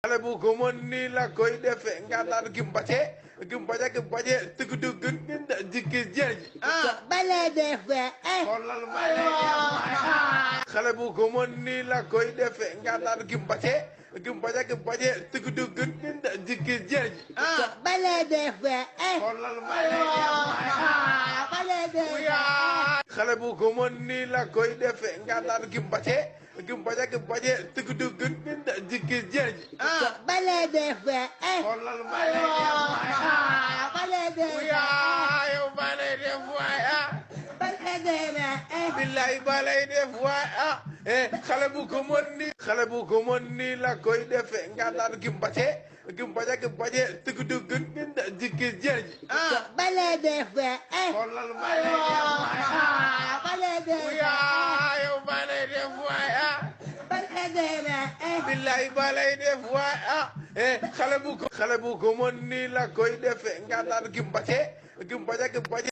xale bu ko mën nii la koy defee nga naan gimbaje tëgg dugg nda jikki jërëj bale defe xoolal ma xale bu ko mën nii la koy defee nga naan gimbaje tëgg dugg nda jikki jërëj bale defe xoolal ma bale defe xale bu ko mën nii la koy defee nga naan gimbaje tëgg dugg nda jikki jërëj bale defe xoolal ma bale defe yow ba lay def waay bale defe billaay ba lay def waay xale bu ko mën nii la koy defee nga naan gimbaje tëgg dugg nda jikki jërëj bale defe xoolal ma bale defe yow ba lay def waay bale defe billaay ba lay def waay xale bu ko mën nii la koy defee nga naan gimbaje